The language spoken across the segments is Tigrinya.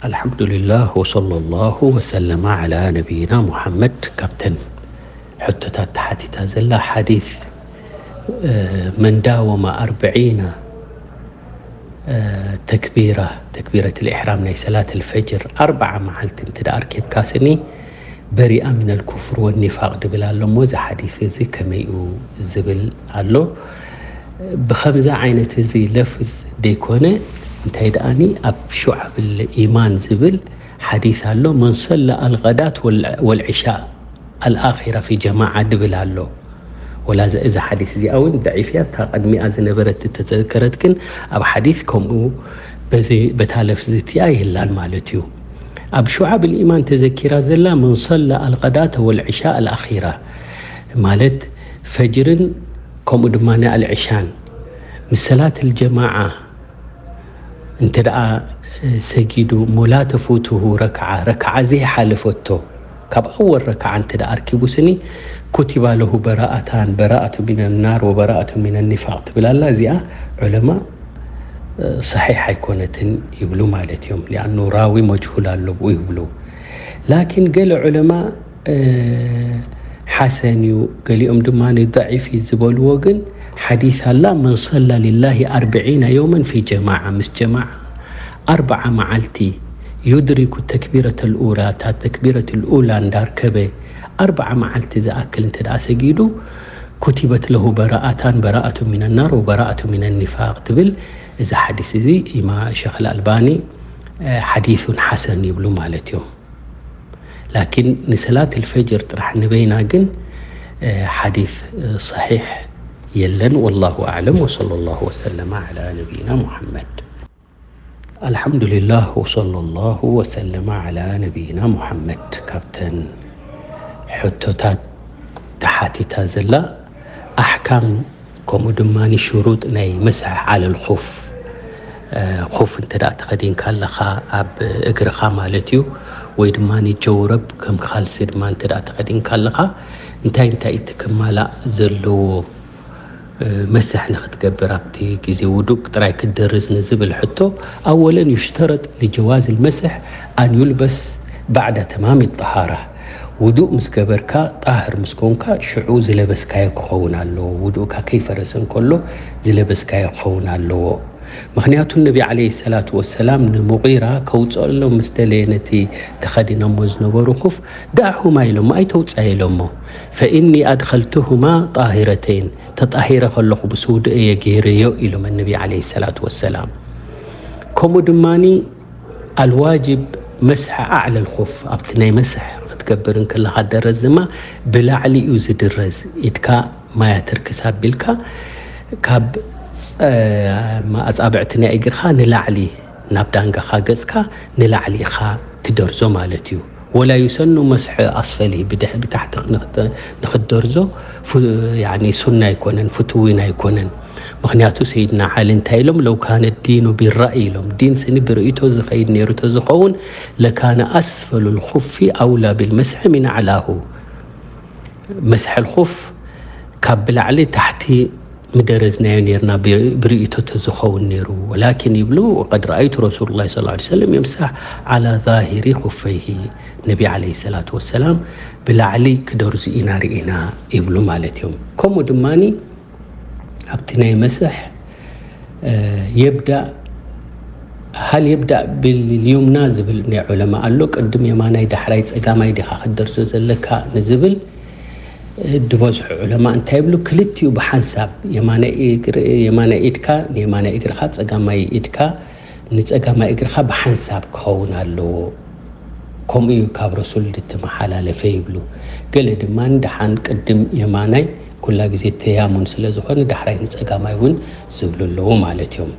ኣልሓምዱሊላህ ወሰለላሁ ወሰለማ ዓላ ነቢይና ሙሓመድ። ካብተን ሕቶታት ተሓቲታ ዘላ ሓዲስ መን ዳወመ ኣርብዒና ተክቢራ፣ ተክቢረት ልኢሕራም ናይ ሰላት ልፈጅር ኣርብዓ መዓልቲ እንተ ደኣ ኣርኪብካ ስኒ በሪኣ ሚነል ኩፍር ወኒፋቅ ድብል ኣሎ እሞ፣ እዚ ሓዲስ እዚ ከመይኡ ዝብል ኣሎ። ብኸምዚ ዓይነት እዚ ለፍዝ ደይኮነ፣ እንታይ ደኣኒ ኣብ ሹዓብል ኢማን ዝብል ሓዲስ ኣሎ። መን ሰላ ኣልቀዳት ወል-፣ ወልዕሻ ኣልኣኺራ ፊ ጀማዓ ድብል ኣሎ። ወላ እዛ፣ እዛ ሓዲስ እዚኣ እውን ደዒፍ እያ። እታ ቀድሚኣ ዝነበረት እተዘከረት ግን ኣብ ሓዲስ ከምኡ በዚ፣ በታ ለፍዚ እቲኣ የላን ማለት እዩ። ኣብ ሹዓብል ኢማን ተዘኪራ ዘላ መን ሰላ ኣልቀዳተ ወልዕሻ ኣልኣኺራ ማለት ፈጅርን ከምኡ ድማ ኣልዕሻን ምስ ሰላት ልጀማዓ እንተ ደኣ ሰጊዱ እሞ ላ ተፉትሁ ረክዓ፣ ረክዓ ዘይሓለፈቶ ካብ ኣወል ረክዓ እንተ ደኣ ኣርኪቡ ስኒ ኩቲባ ለሁ በራኣታን፣ በራኣቱ ሚነ ናር ወበራኣቱ ሚነ ኒፋቅ ትብል ኣላ። እዚኣ ዑለማ ሰሒሕ ኣይኮነትን ይብሉ ማለት እዮም። ሊኣኑ ራዊ መጅሁል ኣለብኡ ይብሉ። ላኪን ገለ ዑለማ ሓሰን እዩ፣ ገሊኦም ድማ ደዒፍ እዩ ዝበልዎ። ግን ሓዲስ ኣላ፣ መን ሰላ ሊላሂ ኣርብዒና የውመን ፊ ጀማዓ፣ ምስ ጀማዓ ኣርብዓ መዓልቲ ዩድሪኩ ተክቢረት ልኡላ፣ እታ ተክቢረት ልኡላ እንዳርከበ ኣርብዓ መዓልቲ ዝኣክል እንተ ደኣ ሰጊዱ ኩቲበት ለሁ በራኣታን፣ በራኣቱ ሚነ ናር ወበራኣቱ ሚነ ኒፋቅ ትብል። እዚ ሓዲስ እዚ ኢማ ሸኽ ልኣልባኒ ሓዲሱን ሓሰን ይብሉ ማለት እዮም። ላኪን ንሰላት ልፈጅር ጥራሕ ንበይና ግን ሓዲስ ሰሒሕ የለን። ወላሁ ኣዕለም ወሰለላሁ ወሰለመ ዓላ ነቢይና ሙሐመድ። ኣልሓምዱሊላህ ወሰለላሁ ወሰለመ ዓላ ነቢይና ሙሐመድ። ካብተን ሕቶታት ተሓቲታ ዘላ ኣሕካም ከምኡ ድማ ሽሩጥ ናይ መስሕ ዓለል ኹፍ፣ ኹፍ እንተ ደኣ ተኸዲንካ ኣለኻ ኣብ እግርኻ ማለት እዩ፣ ወይ ድማ ጀውረብ ከም ካልሲ ድማ እንተ ደኣ ተኸዲንካ ኣለኻ እንታይ እንታይ እቲ ክማላእ ዘለዎ መስሕ ንኽትገብር ኣብቲ ግዜ ውዱእ ጥራይ ክትደርዝ ንዝብል ሕቶ፣ ኣወለን ዩሽተረጥ ልጀዋዝ ልመስሕ ኣን ዩልበስ ባዕዳ ተማም ጠሃራ። ውዱእ ምስ ገበርካ ጣህር ምስ ኮንካ ሽዑ ዝለበስካዮ ክኸውን ኣለዎ። ውዱእካ ከይፈረሰ እንከሎ ዝለበስካዮ ክኸውን ኣለዎ። ምኽንያቱ ነቢ ዓለይሂ ሰላቱ ወሰላም ንሙጊራ ከውፅኦሎም ምስ ደለየ ነቲ ተኸዲኖሞ ዝነበሩ ኹፍ ዳዕሁማ ኢሎሞ ኣይተውፅኣ ኢሎሞ። ፈኢኒ ኣድኸልቱሁማ ጣሂረተይን፣ ተጣሂረ ከለኹ ምስ ውዱእ እየ ገይረዮ ኢሎም ነቢ ዓለይሂ ሰላቱ ወሰላም። ከምኡ ድማኒ ኣልዋጅብ መስሐ ኣዕለል ኹፍ፣ ኣብቲ ናይ መስሕ ክትገብር እንከለኻ ደረዝ ድማ ብላዕሊ እዩ ዝድረዝ። ኢድካ ማያ ተርክስ ኣቢልካ ካብ ኣጻብዕቲ ናይ እግርኻ ንላዕሊ ናብ ዳንጋኻ ገጽካ ንላዕሊ ኢኻ ትደርዞ ማለት እዩ። ወላ ዩሰኑ መስሐ ኣስፈሊ ብድሕ-፣ ብታሕቲ ንኽት-፣ ንኽትደርዞ ፉ-፣ ያኒ ሱና ኣይኮነን፣ ፍትዊን ኣይኮነን። ምኽንያቱ ሰይድና ዓሊ እንታይ ኢሎም? ለው ካነ ዲኑ ቢራእይ ኢሎም። ዲን ስኒ ብርእይቶ ዝኸይድ ነይሩ ተዝኸውን ለካነ ኣስፈሉ ልኹፊ ኣውላ ቢልመስሐ ሚን ኣዕላሁ። መስሐ ልኹፍ ካብ ብላዕሊ ታሕቲ ምደረዝናዮ ነይርና ብር-፣ ብርእይቶ ተዝኸውን ነይሩ። ወላኪን ይብሉ፣ ወቀድ ረኣይቱ ረሱሉላህ ሰለላሁ ዐለይሂ ወሰለም የምሳሕ ዓላ ዛሂሪ ኹፈይሂ። ነቢ ዓለይሂ ሰላቱ ወሰላም ብላዕሊ ክደርዙ ኢና ርኢና ይብሉ ማለት እዮም። ከምኡ ድማኒ ኣብቲ ናይ መስሕ የብዳእ፣ ሃል የብዳእ ብልዩምና ዝብል ናይ ዑለማ ኣሎ። ቅድም የማናይ ዳሕራይ ጸጋማይ ዲኻ ክትደርዞ ዘለካ ንዝብል ድበዝሑ ዑለማ እንታይ ይብሉ? ክልቲኡ ብሓንሳብ የማናይ እግር-፣ የማናይ ኢድካ ንየማናይ እግርኻ፣ ጸጋማይ ኢድካ ንጸጋማይ እግርኻ ብሓንሳብ ክኸውን ኣለዎ። ከምኡ እዩ ካብ ረሱል ዝተመሓላለፈ ይብሉ። ገለ ድማ ንደሓን ቅድም የማናይ ኩላ ግዜ ተያሙን ስለ ዝኾነ ዳሕራይ ንጸጋማይ እውን ዝብሉ ኣለዉ ማለት እዮም።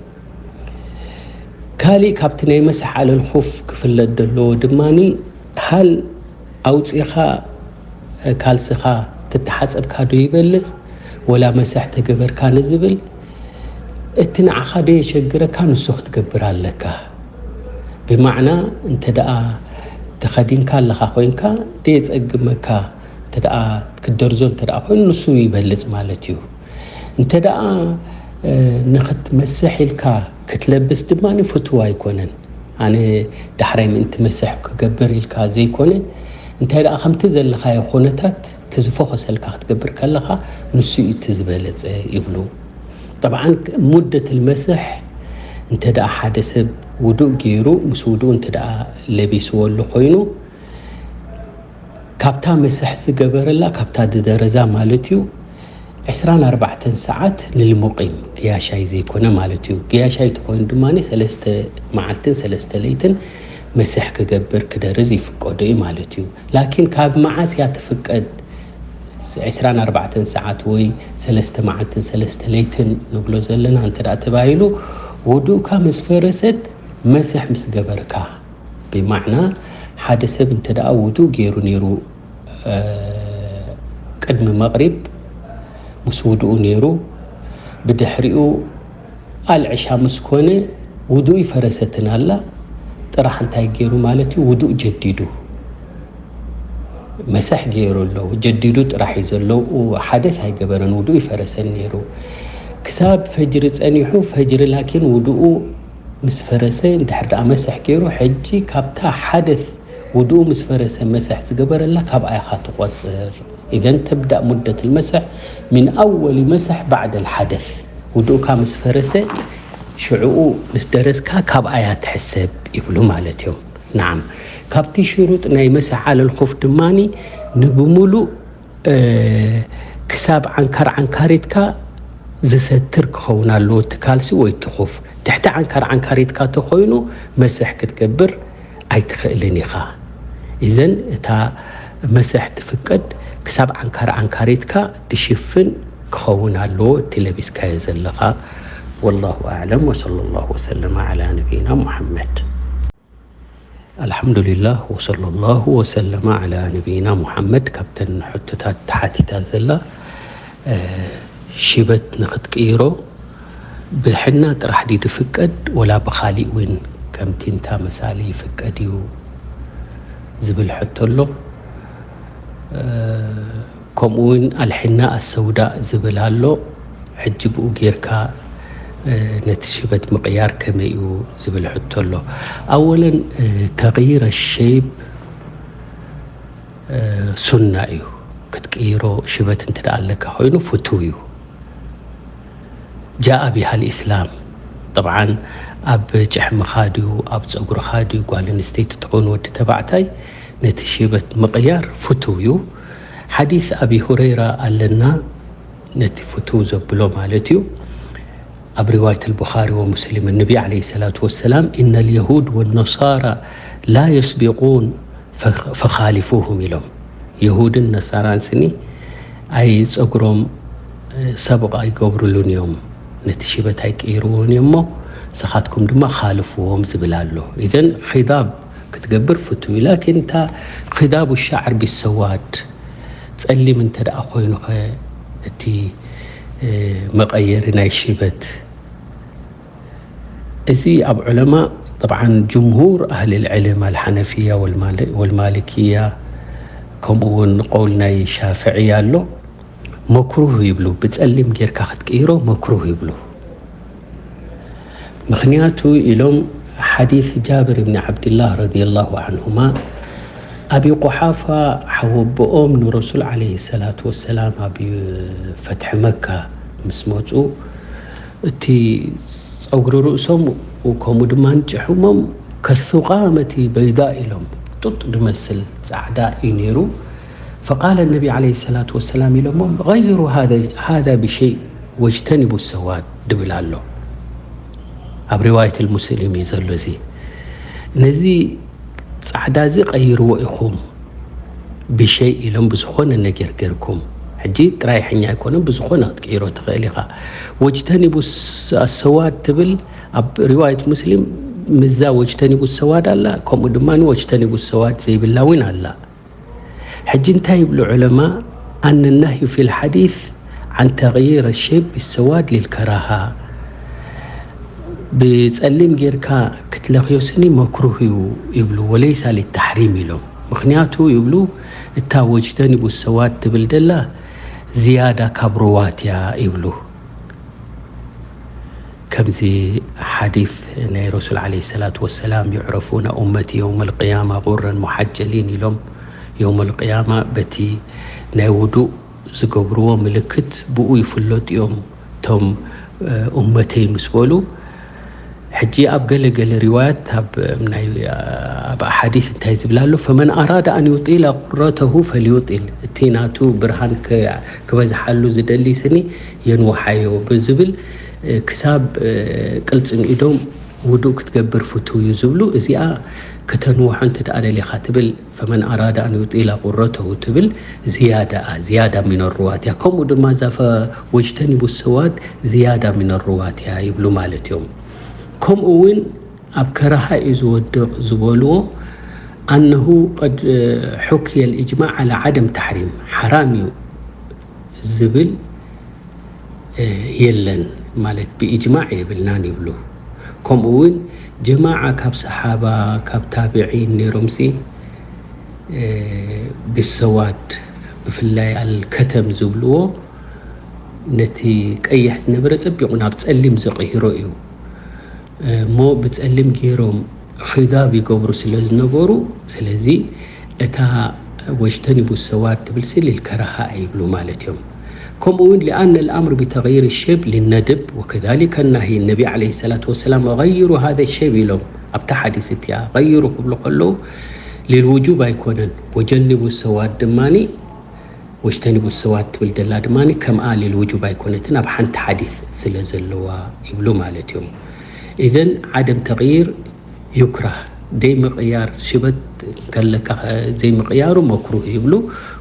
ካሊእ ካብቲ ናይ መስሕ ዓለል ኹፍ ክፍለጥ ዘለዎ ድማኒ፣ ሃል ኣውጺኻ ካልስኻ ትተሓጸብካ ዶ ይበልጽ ወላ መስሕ ተገበርካ ንዝብል፣ እቲ ንዓኻ ደየሸግረካ ንሱ ክትገብር ኣለካ። ብማዕና እንተ ደኣ ተኸዲንካ ኣለኻ ኮይንካ ደየጸግመካ፣ እንተ ደኣ ክትደርዞ እንተ ደኣ ኮይኑ ንሱ ይበልጽ ማለት እዩ። እንተ ደኣ ንኽትመስሕ ኢልካ ክትለብስ ድማ ፍቱው ኣይኮነን። ኣነ ዳሕራይ ምእንቲ መስሕ ክገብር ኢልካ ዘይኮነ፣ እንታይ ደኣ ከምቲ ዘለኻዮ ኩነታት እቲ ዝፈኾሰልካ ክትገብር ከለኻ ንሱ እዩ እቲ ዝበለጸ ይብሉ። ጠብዓን ሙደት ልመስሕ እንተ ደኣ ሓደ ሰብ ውዱእ ገይሩ ምስ ውዱእ እንተ ደኣ ለቢስዎ ኣሎ ኮይኑ፣ ካብታ መስሕ ዝገበረላ ካብታ ደረዛ ማለት እዩ ዕስራን ኣርባዕተን ሰዓት ንልሙቂም፣ ገያሻይ ዘይኮነ ማለት እዩ። ገያሻይ ተኾይኑ ድማ ሰለስተ መዓልትን ሰለስተ ለይትን መስሕ ክገብር ክደርዝ ይፍቀዶ እዩ ማለት እዩ። ላኪን ካብ መዓስ እያ ትፍቀድ? ዕስራን ኣርባዕተን ሰዓት ወይ ሰለስተ መዓልትን ሰለስተ ለይትን ንብሎ ዘለና እንተ ደኣ ተባሂሉ፣ ውዱእካ ምስ ፈረሰት መስሕ ምስ ገበርካ፣ ብማዕና ሓደ ሰብ እንተ ደኣ ውዱእ ገይሩ ነይሩ ቅድሚ መቕሪብ ምስ ውድኡ ነይሩ። ብድሕሪኡ ኣልዕሻ ምስ ኮነ ውድኡ ይፈረሰትን ኣላ። ጥራሕ እንታይ ገይሩ ማለት እዩ? ውዱእ ጀዲዱ። መሰሕ ገይሩ ኣሎ፣ ጀዲዱ ጥራሕ እዩ ዘሎ። ሓደት ኣይገበረን፣ ውዱእ ይፈረሰን ነይሩ። ክሳብ ፈጅሪ ጸኒሑ፣ ፈጅሪ ላኪን ውድኡ ምስ ፈረሰ፣ እንድሕር ደኣ መሰሕ ገይሩ፣ ሕጂ ካብታ ሓደት ውድኡ ምስ ፈረሰ መሰሕ ዝገበረላ ካብኣ ኢኻ ትቖጽር። ኢዘን ተብዳእ ሙደት ልመሰሕ ሚን ኣወሊ መሰሕ ባዕድ ልሓደት። ውድኡካ ምስ ፈረሰ ሽዕኡ ምስ ደረስካ ካብኣ እያ ትሕሰብ ይብሉ ማለት እዮም። ናዓም፣ ካብቲ ሽሩጥ ናይ መሰሕ ዓለል ኹፍ ድማኒ ንብሙሉእ ክሳብ ዓንካር ዓንካሪትካ ዝሰትር ክኸውን ኣለዎ እቲ ካልሲ ወይ እቲ ኹፍ። ትሕቲ ዓንካር ዓንካሪትካ ተኾይኑ መስሕ ክትገብር ኣይትኽእልን ኢኻ። ኢዘን እታ መስሕ ትፍቀድ ክሳብ ዓንካር ዓንካሪትካ ትሽፍን ክኸውን ኣለዎ እቲ ለቢስካዮ ዘለኻ። ወላሁ ኣዕለም ወሰለ ላሁ ወሰለመ ዓላ ነቢይና ሙሐመድ። ኣልሓምዱሊላህ ወሰለ ላሁ ወሰለመ ዓላ ነቢይና ሙሓመድ። ካብተን ሕቶታት ተሓቲታ ዘላ ሽበት ንኽትቅይሮ ብሕና ጥራሕ ድዩ ዝፍቀድ ወላ ብኻሊእ እውን ከምቲ እንታ መሳሊ ይፍቀድ እዩ ዝብል ሕቶ ኣሎ። ከምኡ እውን ኣልሕና ኣሰውዳእ ዝብል ኣሎ። ሕጂ ብኡ ጌርካ ነቲ ሽበት ምቕያር ከመይ እዩ ዝብል ሕቶ ኣሎ። ኣወለን ተቕይር ሸይብ ሱና እዩ። ክትቅይሮ ሽበት እንተ ደኣ ኣለካ ኮይኑ ፍቱው እዩ። ጃኣ ቢሃ ልእስላም። ጠብዓን ኣብ ጭሕምኻ ድዩ ኣብ ጸጉርኻ ድዩ ጓል ኣንስተይቲ ትኾን ወዲ ተባዕታይ ነቲ ሽበት ምቕያር ፍቱው እዩ። ሓዲስ ኣቢ ሁረይራ ኣለና ነቲ ፍቱው ዘብሎ ማለት እዩ። ኣብ ሪዋየት ኣልቡኻሪ ወሙስሊም ነቢ ዓለይሂ ሰላቱ ወሰላም ኢነ ልየሁድ ወነሳራ ላ የስቢቁን ፈኻሊፉሁም ኢሎም። የሁድን ነሳራን ስኒ ኣይ ጸጉሮም ሰብቕ ኣይገብርሉን እዮም፣ ነቲ ሽበት ኣይቀይርዎን እዮም እሞ ንስኻትኩም ድማ ኻልፍዎም ዝብል ኣሎ። ኢዘን ኺዳብ ክትገብር ፍቱ እዩ። ላኪን እታ ኺዳቡ ሻዕር ቢሰዋድ ጸሊም እንተ ደኣ ኮይኑኸ እቲ መቐየሪ ናይ ሽበት እዚ ኣብ ዑለማ ጠብዓን ጅምሁር ኣህሊ ልዕልም ኣልሓነፍያ ወልማልክያ ከምኡ እውን ቆውል ናይ ሻፍዕያ ኣሎ። መክሩህ ይብሉ። ብጸሊም ጌርካ ክትቅይሮ መክሩህ ይብሉ። ምኽንያቱ ኢሎም ሓዲስ ጃብር ብን ዓብድላህ ረዲየላሁ ዓንሁማ፣ ኣቢ ቁሓፋ ሓወቦኦም ንረሱል ዓለይሂ ሰላቱ ወሰላም ኣብ ፈትሒ መካ ምስ መፁ እቲ ፀጉሪ ርእሶም ከምኡ ድማ ጭሕሞም ከሱቃመቲ በይዳ ኢሎም ጡጥ ዝመስል ፃዕዳ እዩ ነይሩ። ፈቃለ ነቢ ዓለይሂ ሰላቱ ወሰላም ኢሎሞም غيروا هذا هذا بشيء واجتنبوا السواد ድብል ኣሎ። ኣብ ሪዋየት ልሙስሊም እዩ ዘሎ እዚ። ነዚ ፃዕዳ እዚ ቀይርዎ ኢኹም ብሸይ ኢሎም ብዝኾነ ነገር ገርኩም። ሕጂ ጥራይ ሕኛ ኣይኮነን፣ ብዝኾነ ክትቅይሮ ትኽእል ኢኻ። ወጅተኒቡ ኣሰዋድ ትብል ኣብ ሪዋየት ሙስሊም ምዛ ወጅተኒቡ ሰዋድ ኣላ፣ ከምኡ ድማ ወጅተኒቡ ሰዋድ ዘይብላ እውን ኣላ። ሕጂ እንታይ ይብሉ ዑለማ? ኣነ ናህዩ ፊል ሓዲስ ዓን ተቕይር ሸይብ ብሰዋድ ሊልከራሃ፣ ብጸሊም ጌርካ ክትለኽዮ ስኒ መክሩህ እዩ ይብሉ፣ ወለይሳ ሊተሕሪም ኢሎም። ምኽንያቱ ይብሉ እታ ወጅተኒቡ ሰዋድ ትብል ደላ ዝያዳ ካብ ሩዋት እያ ይብሉ። ከምዚ ሓዲት ናይ ረሱል ዓለይሂ ሰላቱ ወሰላም፣ "ዩዕረፉነ ኡመቲ የውመል ቅያማ ጉረን ሙሓጀሊን" ኢሎም፣ የውመል ቅያማ በቲ ናይ ውዱእ ዝገብርዎ ምልክት ብኡ ይፍለጡ እዮም እቶም፣ እ፣ ኡመተይ ምስ በሉ። ሕጂ ኣብ ገለ ገለ ሪዋያት፣ ኣብ ናይ፣ ኣብ ኣሓዲስ እንታይ ዝብል ኣሎ? "ፈመን ኣራደ ኣን ዩጢለ ቁረተሁ ፈልዩጢል"፣ እቲ ናቱ ብርሃን ከ-፣ ክበዝሓሉ ዝደሊ ስኒ የንውሓዮ ብዝብል፣ እ፣ ክሳብ፣ እ፣ ቅልጽም ኢዶም ውዱእ ክትገብር ፍቱው እዩ ዝብሉ። እዚኣ ከተንውሖ እንተ ደኣ ደሊኻ ትብል፣ "ፈመን ኣራደ ኣን ዩጢለ ቁረተሁ" ትብል ዝያዳኣ፣ ዝያዳ ሚነ ሩዋት እያ። ከምኡ ድማ እዛ ፈ-፣ "ወጅተኒቡ ሰዋድ" ዝያዳ ሚነ ሩዋት እያ ይብሉ ማለት እዮም። ከምኡ እውን ኣብ ከራሃ እዩ ዝወድቕ ዝበልዎ፣ "ኣነሁ ቀድ ሑክየ ልእጅማዕ ዓላ ዓደም ተሕሪም፣ ሓራም እዩ ዝብል፣ እ፣ የለን፣ ማለት ብእጅማዕ የብልናን" ይብሉ። ከምኡ እውን ጀማዓ ካብ ሰሓባ፣ ካብ ታብዒን ነይሮምሲ፣ እ፣ ብሰዋድ፣ ብፍላይ ኣልከተም ዝብልዎ፣ ነቲ ቀይሕ ዝነበረ ጸቢቑ ናብ ጸሊም ዝቕይሮ እዩ። እሞ ብጸሊም ገይሮም ኺዳብ ይገብሩ ስለ ዝነበሩ፣ ስለዚ እታ "ወጅተኒቡ ሰዋድ" ትብል ስሊ ልከራሃ ይብሉ ማለት እዮም። ከምኡ እውን "ሊኣነ ልኣምር ብተغይር ሸብ ሊነድብ ወከዛሊከ ናሂ ነቢ ዓለይሂ ሰላቱ ወሰላም፣ "غይሩ ሃዘ ሸብ" ኢሎም ኣብታ ሓዲስ እቲኣ። "غይሩ" ክብሉ ከለዉ ሊልውጁብ ኣይኮነን። "ወጀኒቡ ሰዋድ" ድማኒ "ወጅተኒቡ ሰዋድ" ትብል ዘላ ድማ ከምኣ ሊልውጁብ ኣይኮነትን፣ ኣብ ሓንቲ ሓዲስ ስለ ዘለዋ ይብሉ ማለት እዮም። ኢዘን ዓደም ተቕይር ዩክራህ፣ ደይ ምቕያር፣ ሽበት ከለካ ዘይምቕያሩ መክሩህ ይብሉ።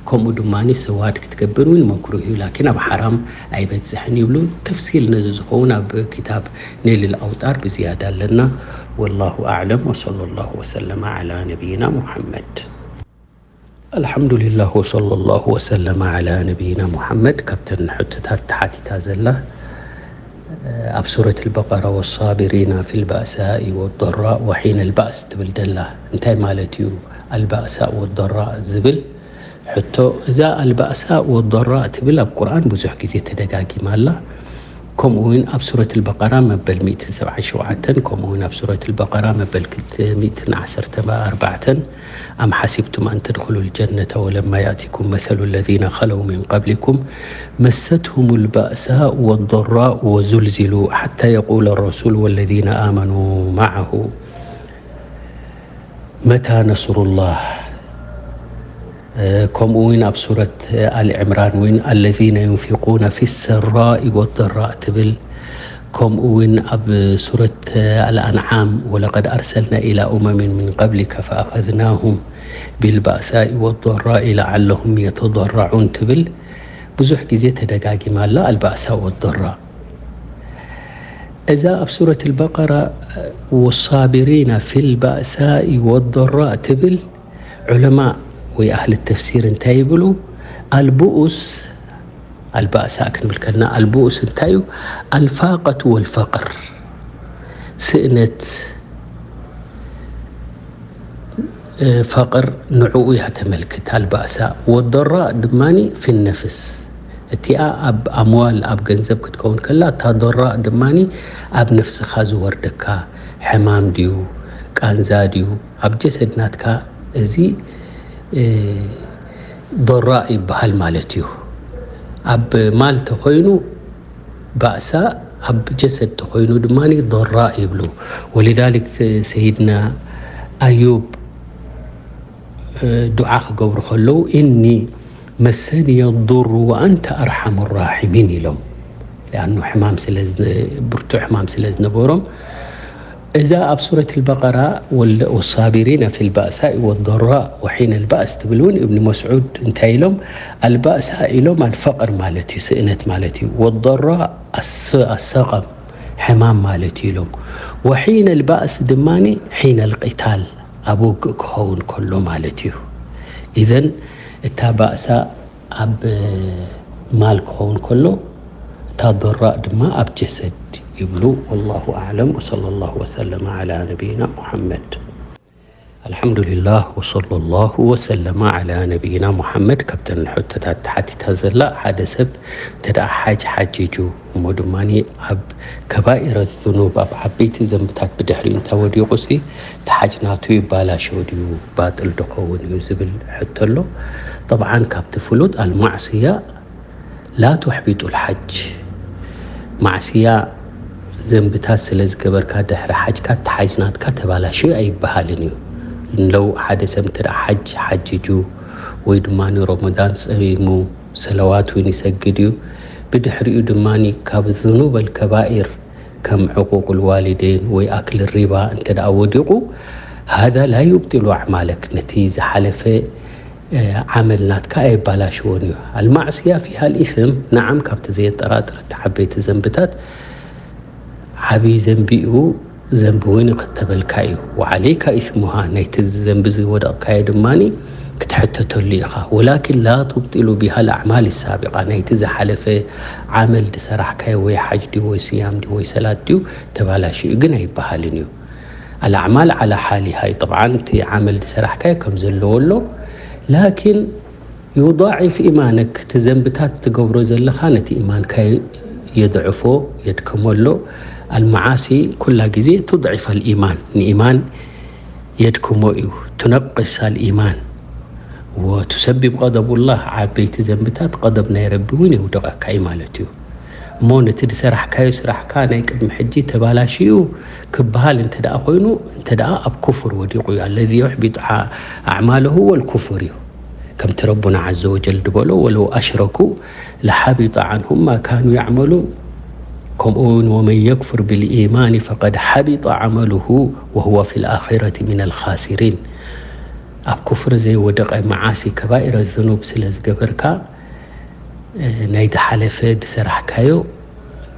ከምኡ ድማ ሰዋድ ክትገብር እውን መክሩህ እዩ፣ ላኪን ኣብ ሓራም ኣይበጽሕን ይብሉ። ተፍሲል ነዚ ዝኸውን ኣብ ክታብ ኔልል ኣውጣር ብዝያዳ ኣለና። ወላሁ ኣዕለም፣ ወሰለላሁ ወሰለመ ዓላ ነቢይና ሙሐመድ። ኣልሓምዱሊላህ ወሰለላሁ ወሰለመ ዓላ ነቢይና ሙሓመድ። ካብተን ሕቶታት ተሓቲታ ዘላ፣ ኣብ ሱረት ኣልበቀራ፣ "ወሳቢሪና ፊል ባእሳኢ ወደራእ ወሒነ ልባእስ" ትብል ደላ፣ እንታይ ማለት እዩ ኣልባእሳእ ወደራእ ዝብል ሕቶ? እዛ ኣልባእሳእ ወደራእ ትብል ኣብ ቁርኣን ብዙሕ ግዜ ተደጋጊማ ኣላ። ከምኡ እውን ኣብ ሱረት ኣልበቀራ መበል ሚእትን ሰብዓን ሸውዓተን፣ ከምኡ እውን ኣብ ሱረት ኣልበቀራ መበል ክልተ ሚእትን ዓሰርተ ኣርባዕተን፣ "ኣም ሓሲብቱም ኣን ተድኹሉ ልጀነተ ወለማ ያእቲኩም መሰሉ ለዚነ ኸለው ሚን ቀብሊኩም መሰትሁም ልባእሳእ ወደራእ ወዙልዚሉ ሓታ የቁለ ረሱል ወለዚነ ኣመኑ መዓሁ መታ ነስሩላህ." ከምኡ እውን ኣብ ሱረት ኣሊ ዕምራን እውን፣ "ኣለዚነ ዩንፊቁነ ፊ ሰራኢ ወደራእ" ትብል። ከምኡ እውን ኣብ ሱረት ኣልኣንዓም፣ "ወለቀድ ኣርሰልና ኢላ ኡመሚን ሚን ቀብሊከ ፈኣኸዝናሁም ቢልባእሳኢ ወደራኢ ለዓለሁም የተደራዑን" ትብል ብዙሕ ግዜ ተደጋጊማ ኣላ፣ ኣልባእሳ ወደራእ። እዛ ኣብ ሱረት ኣልበቀራ፣ "ወሳቢሪና ፊል ባእሳኢ ወደራእ" ትብል፣ ዑለማ ወይ ኣህሊ ተፍሲር እንታይ ይብሉ? ኣልብኡስ፣ ኣልባእሳ ክንብል ከለና፣ ኣልብኡስ እንታይ እዩ? ኣልፋቀቱ ወልፈቅር፣ ስእነት፣ እ፣ ፈቅር፣ ንዕኡ እያ ተመልክት ኣልባእሳ። ወደራእ ድማኒ ፊነፍስ፣ እቲኣ ኣብ ኣምዋል፣ ኣብ ገንዘብ ክትከውን ከላ፣ እታ ደራእ ድማኒ ኣብ ነፍስኻ ዝወርደካ ሕማም ድዩ፣ ቃንዛ ድዩ፣ ኣብ ጀሰድ ናትካ፣ እዚ፣ እ፣ ደራእ ይበሃል ማለት እዩ። ኣብ ማል ተኾይኑ ባእሳ፣ ኣብ ጀሰድ ተኾይኑ ድማኒ ደራእ ይብሉ። ወሊዛሊክ ሰይድና ኣዩብ፣ እ፣ ዱዓ ክገብሩ ከለዉ፣ "ኢኒ መሰንየ ዱሩ ወኣንተ ኣርሓሙ ራሒሚን" ኢሎም። ሊኣኑ ሕማም ስለ ዝነ-፣ ብርቱዕ ሕማም ስለ ዝነበሮም። እዛ ኣብ ሱረት ኣልበቀራ፣ "ወለ-፣ ወሳቢሪነ ፊል ባእሳኢ ወደራእ ወሒነ ልባእስ" ትብል እውን፣ እብኒ መስዑድ እንታይ ኢሎም? ኣልባእሳ ኢሎም ኣልፈቅር ማለት እዩ፣ ስእነት ማለት እዩ። ወደራእ ኣስ-፣ ኣሰቐም፣ ሕማም ማለት እዩ ኢሎም። ወሒነ ልባእስ ድማኒ ሒነ ልቂታል፣ ኣብ ውግእ ክኸውን ከሎ ማለት እዩ። ኢዘን እታ ባእሳ ኣብ ማል ክኸውን ከሎ፣ እታ ደራእ ድማ ኣብ ጀሰድ ይብሉ። ወላሁ ኣዕለም፣ ወሰለላሁ ወሰለመ ዓላ ነቢይና ሙሐመድ። ኣልሓምዱሊላህ ወሰለላሁ ወሰለማ ዓላ ነቢይና ሙሓመድ። ካብተን ሕቶታት ተሓቲታ ዘላ፣ ሓደ ሰብ እንተ ደኣ ሓጅ ሓጂጁ እሞ ድማ ኣብ ከባኢረ ዙኑብ፣ ኣብ ዓበይቲ ዘንብታት ብድሕሪኡ እንተ ወዲቑ ሲ እቲ ሓጅ ናቱ ይባላሾ ድዩ፣ ባጥል ዶ ኸውን እዩ ዝብል ሕቶ ኣሎ። ጠብዓን ካብቲ ፍሉጥ፣ ኣልማዕስያ ላ ቱሕቢጡ ልሓጅ፣ ማዕስያ ዘንብታት ስለ ዝገበርካ ድሕሪ ሓጅካ እቲ ሓጅ ናትካ ተባላሽዩ ኣይበሃልን እዩ። ለው ሓደ ሰብ እንተ ደኣ ሓጅ ሓጅጁ ወይ ድማ ረመዳን ጸሚሙ ሰለዋት እውን ይሰግድ እዩ። ብድሕሪኡ ድማ ካብ ዝኑበል ከባኢር ከም ዕቁቁል ዋሊደይን ወይ ኣክል ሪባ እንተ ደኣ ወዲቑ፣ ሃዛ ላ ዩብጢሉ ኣዕማለክ፣ ነቲ ዝሓለፈ ዓመል ናትካ ኣየባላሽዎን እዩ። ኣልማዕስያ ፊሃ ልኢስም፣ ነዓም ካብቲ ዘየጠራጥር እቲ ዓበይቲ ዘንብታት ዓብዪ ዘንቢ እዩ፣ ዘንቢ እውን ይኽተበልካ እዩ። ወዓለይካ ኢስሙሃ፣ ናይቲ ዘንቢ ዝወደቕካዮ ድማ ክትሕተተሉ ኢኻ። ወላኪን ላ ቱብጢሉ ቢሃ ልኣዕማል ሳቢቓ፣ ናይቲ ዝሓለፈ ዓመል ዝሰራሕካዮ ወይ ሓጅ ድዩ ወይ ስያም ድዩ ወይ ሰላት ድዩ ተባላሽዩ ግን ኣይበሃልን እዩ። ኣልኣዕማል ዓላ ሓሊሃ እዩ። ጠብዓን እቲ ዓመል ዝሰራሕካዮ ከም ዘለዎ ኣሎ። ላኪን ዩዳዒፍ ኢማነክ፣ እቲ ዘንብታት ትገብሮ ዘለኻ ነቲ ኢማንካ የድዕፎ፣ የድክሞ ኣሎ። ኣልመዓሲ ኩላ ግዜ ቱድዒፍ ኣልኢማን፣ ንኢማን የድክሞ እዩ። ቱነቅስ ኣልኢማን ወቱሰቢብ ቀደቡላህ፣ ዓበይቲ ዘንብታት ቀደብ ናይ ረቢ እውን የውድቐካ እዩ ማለት እዩ። እሞ ነቲ ዝሰራሕካዮ ስራሕካ ናይ ቅድሚ ሕጂ ተባላሽዩ ክበሃል እንተ ደኣ ኮይኑ፣ እንተ ደኣ ኣብ ኩፍር ወዲቑ እዩ። ኣለዚ ዩሕቢጡ ዓ-፣ ኣዕማለሁ ወልኩፍር እዩ። ከምቲ ረቡና ዓዘ ወጀል ዝበሎ፣ "ወለው ኣሽረኩ ለሓቢጠ ዓንሁም ማ ካኑ ያዕመሉን." ከምኡ እውን፣ "ወመን የክፍር ብልኢማኒ ፈቀድ ሓቢጠ ዓመሉሁ ወሁወ ፊ ልኣኺረቲ ሚነል ኻሲሪን." ኣብ ኩፍር ዘይወደቐ መዓሲ፣ ከባኢረ ዝኑብ ስለ ዝገበርካ፣ እ፣ ናይ ዝሓለፈ ዝሰራሕካዮ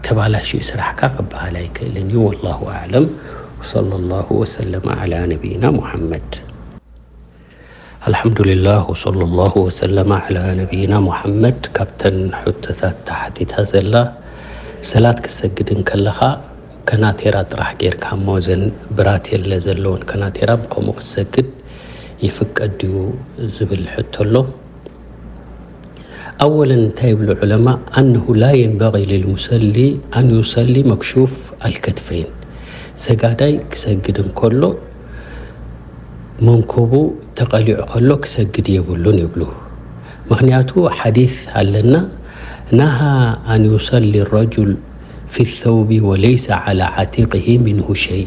ተባላሽዩ ስራሕካ ክበሃል ኣይክእልን እዩ። ወላሁ ኣዕለም። ወሰለላሁ ወሰለመ ዓላ ነቢይና ሙሓመድ። ኣልሓምዱሊላህ ወሰለላሁ ወሰለመ ዓላ ነቢይና ሙሓመድ። ካብተን ሕቶታት ተሓቲታ ዘላ፣ ሰላት ክትሰግድ እንከለኻ ከናቴራ ጥራሕ ጌርካ እሞ፣ እዘን ብራቴለ ዘለወን ከናቴራ ብኸምኡ ክትሰግድ ይፍቀድ ድዩ ዝብል ሕቶ ኣሎ። ኣወለን እንታይ ይብሉ ዑለማ? ኣነሁ ላ የንበጊ ልልሙሰሊ ኣን ዩሰሊ መክሹፍ ኣልከትፈይን። ሰጋዳይ ክሰግድ እንከሎ መንኮቡ ተቐሊዑ ከሎ ክሰግድ የብሉን ይብሉ። ምኽንያቱ ሓዲስ ኣለና፣ ነሃ ኣን ዩሰሊ ረጁል ፊ ሰውቢ ወለይሰ ዓላ ዓቲቅሂ ሚንሁ ሸይ።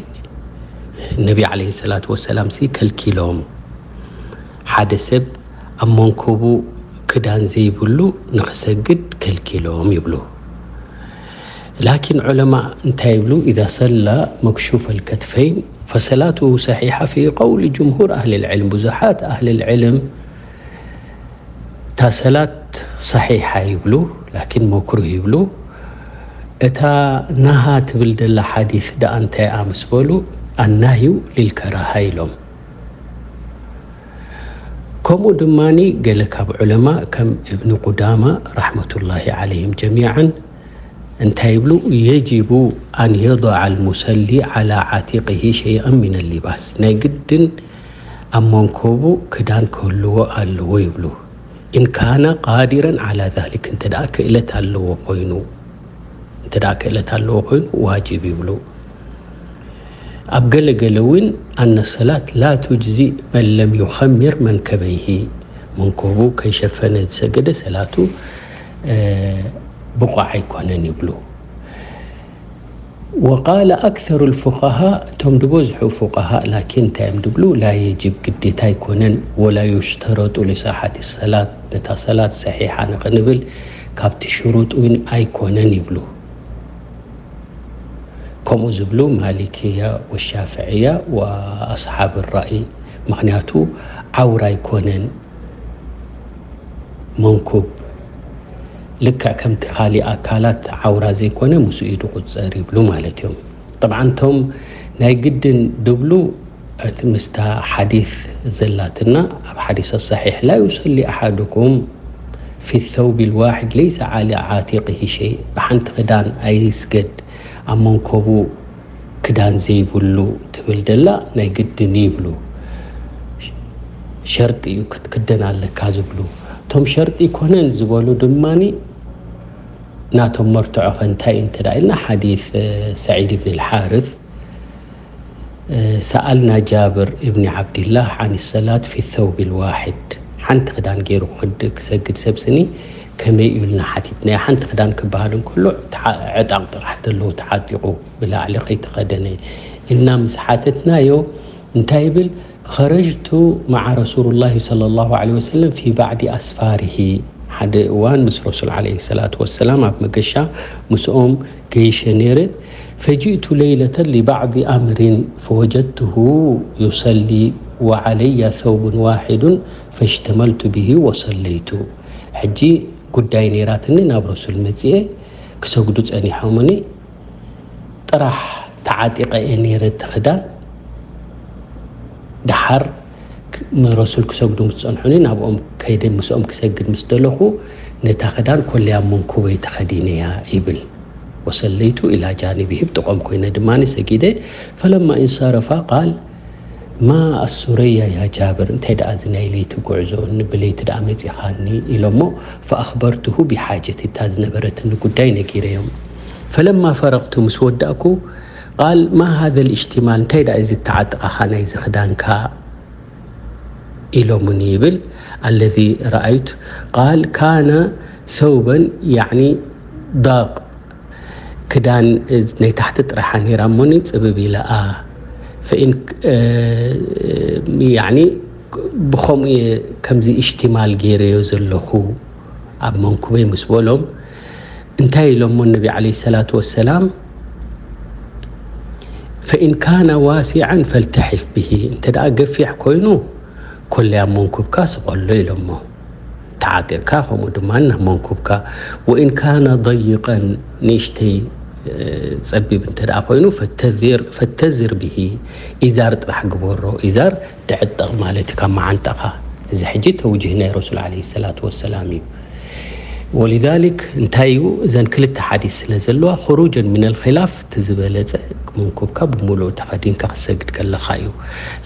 ነቢ ዓለይሂ ሰላቱ ወሰላም ሲ ከልኪሎም፣ ሓደ ሰብ ኣብ መንኮቡ ክዳን ዘይብሉ ንኽሰግድ ከልኪሎም ይብሉ። ላኪን ዑለማ እንታይ ይብሉ? ኢዛ ሰላ መክሹፍ ኣልከትፈይን ፈሰላቱ ሰሒሓ ፊ ቀውሊ ጅምሁር ኣህሊ ልዕልም። ብዙሓት ኣህሊ ልዕልም እታ ሰላት ሰሒሓ ይብሉ፣ ላኪን መክሩህ ይብሉ። እታ ናሃ ትብል ደላ ሓዲስ ደኣ እንታይ እያ ምስ በሉ፣ ኣናህዩ ሊልከራሃ ኢሎም። ከምኡ ድማኒ ገለ ካብ ዑለማ ከም እብኒ ቁዳማ ረሕመቱላሂ ዓለይሂም ጀሚዓን እንታይ ይብሉ? የጅቡ ኣን የضع ልሙሰሊ ዓላ ዓቲቅሂ ሸይኣን ሚነ ሊባስ፣ ናይ ግድን ኣብ መንኮቡ ክዳን ክህልዎ ኣለዎ ይብሉ። ኢን ካነ ቃዲረን ዓላ ዛሊክ፣ እንተ ደኣ ክእለት ኣለዎ ኮይኑ፣ እንተ ደኣ ክእለት ኣለዎ ኮይኑ ዋጅብ ይብሉ። ኣብ ገለ ገለ እውን ኣነ ሰላት ላ ቱጅዚእ መን ለም ዩኸሚር መንከበይሂ፣ መንኮቡ ከይሸፈነ ዝሰገደ ሰላቱ፣ እ፣ ብቑዕ ኣይኮነን ይብሉ። ወቃለ ኣክሰሩ ልፉቃሃ፣ እቶም ዝበዝሑ ፉቃሃ ላኪን እንታይ እዮም ድብሉ? ላ የጅብ፣ ግዴታ ኣይኮነን። ወላ ዩሽተረጡ ሊሳሓት ሰላት፣ ነታ ሰላት ሰሒሓ ንኽንብል ካብቲ ሽሩጥ እውን ኣይኮነን ይብሉ። ከምኡ ዝብሉ ማሊክያ ወሻፍዕያ ወኣስሓብ ራእይ። ምኽንያቱ ዓውራ ኣይኮነን መንኩብ፣ ልክዕ ከምቲ ካሊእ ኣካላት ዓውራ ዘይኮነ ምስኡ እዩ ዝቑጸር ይብሉ ማለት እዮም። ጠብዓን እቶም ናይ ግድን ድብሉ እቲ ምስታ ሓዲስ ዘላትና ኣብ ሓዲስ ሰሒሕ ላ ዩሰሊ ኣሓዱኩም ፊ ሰውቢ ልዋሒድ ለይሰ ዓላ ዓቲቅሂ ሸይ፣ ብሓንቲ ክዳን ኣይስገድ ኣብ መንኮቡ ክዳን ዘይብሉ ትብል ደላ ናይ ግድን ይብሉ። ሸርጢ እዩ ክትክደን ኣለካ ዝብሉ። እቶም ሸርጢ ኮነን ዝበሉ ድማ ናቶም መርትዖ ከ እንታይ እዩ እንተ ኢልና ሓዲስ ሰዒድ ብን ልሓርስ ሰኣልና ጃብር እብኒ ዓብድላህ ዓን ሰላት ፊ ሰውብ ልዋሕድ፣ ሓንቲ ክዳን ገይሩ ክሰግድ ሰብ ስኒ ከመይ እዩ ኢልና ሓቲትናዮ። ሓንቲ ክዳን ክበሃል እንከሎ ዕጣቕ ጥራሕ ዘለዎ ተዓጢቑ ብላዕሊ ከይተኸደነ ኢልና ምስ ሓተትናዮ እንታይ ይብል? خرجت مع رسول الله صلى الله عليه وسلم في بعض أسفاره، ሓደ እዋን ምስ ረሱል ዓለይሂ ሰላቱ ወሰላም ኣብ መገሻ ምስኦም ገይሸ ነይረ። فجئت ليلة لبعض أمر فوجدته يصلي وعلي ثوب واحد فاشتملت به وصليت. ሕጂ ጉዳይ ነይራትኒ፣ ናብ ረሱል መፅኤ ክሰግዱ ፀኒሖምኒ። ጥራሕ ተዓጢቐ እየ ነይረ እቲ ክዳን። ደሓር ንረሱል ክሰግዱ ምስ ጸንሑኒ ናብኦም ከይደ ምስኦም ክሰግድ ምስ ደለኹ ነታ ክዳን ኮለያ መንኩበይ ተኸዲነያ ይብል። ወሰለይቱ ኢላ ጃኒብሂ፣ ብጥቖም ኮይነ ድማ ሰጊደ። ፈለማ እንሰረፋ ቃል ማ ኣሱረያ ያ ጃብር፣ እንታይ ደኣ እዚ ናይ ለይቲ ጉዕዞ ብለይቲ ደኣ መጺኻኒ ኢሎሞ። ፈኣኽበርትሁ ቢሓጀቲ፣ እታ ዝነበረትኒ ጉዳይ ነጊረዮም። ፈለማ ፈረቕቱ፣ ምስ ወዳእኩ ቃል ማ ሃዘ ልእሽቲማል፣ እንታይ ደኣ እዚ ተዓጥቓኻ ናይዚ ክዳንካ ኢሎሙኒ ይብል። ኣለዚ ረኣይቱ ቃል ካነ ሰውበን ያዕኒ ዳቕ፣ ክዳን ናይ ታሕቲ ጥራሓ ነይራ እሞኒ ጽብብ ኢለኣ። ፈኢን ያዕኒ ብኸምኡ እየ ከምዚ እሽቲማል ገይረዮ ዘለኹ ኣብ መንኩበይ ምስ በሎም፣ እንታይ ኢሎሞ ነቢ ዓለይሂ ሰላቱ ወሰላም? ፈኢን ካነ ዋሲዓን ፈልተሒፍ ብሂ፣ እንተ ደኣ ገፊሕ ኮይኑ ኮለያ መንኩብካ ስቐሎ ኢሎሞ። ተዓጢቕካ ከምኡ ድማ ናብ መንኩብካ። ወኢን ካነ ضይቀን ንእሽተይ ጸቢብ እንተ ደኣ ኮይኑ ፈተዚር ብሂ፣ ኢዛር ጥራሕ ግበሮ። ኢዛር ድዕጠቕ ማለት እዩ ካብ መዓንጣኻ። እዚ ሕጂ ተውጂህ ናይ ረሱል ዓለይሂ ሰላቱ ወሰላም እዩ። ወሊዛሊክ እንታይ እዩ፣ እዘን ክልተ ሓዲስ ስለ ዘለዋ፣ ኹሩጀን ሚነል ኺላፍ እቲ ዝበለጸ መንኩብካ ብምሉኡ ተኸዲንካ ክሰግድ ከለኻ እዩ።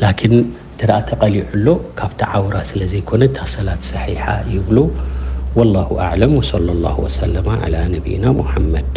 ላኪን እንተ ደኣ ተቐሊዑ ኣሎ ካብቲ ዓውራ ስለ ዘይኮነ እታ ሰላት ሰሒሓ ይብሉ። ወላሁ ኣዕለም ወሰለ ላሁ ወሰለማ ዓላ ነቢይና ሙሓመድ።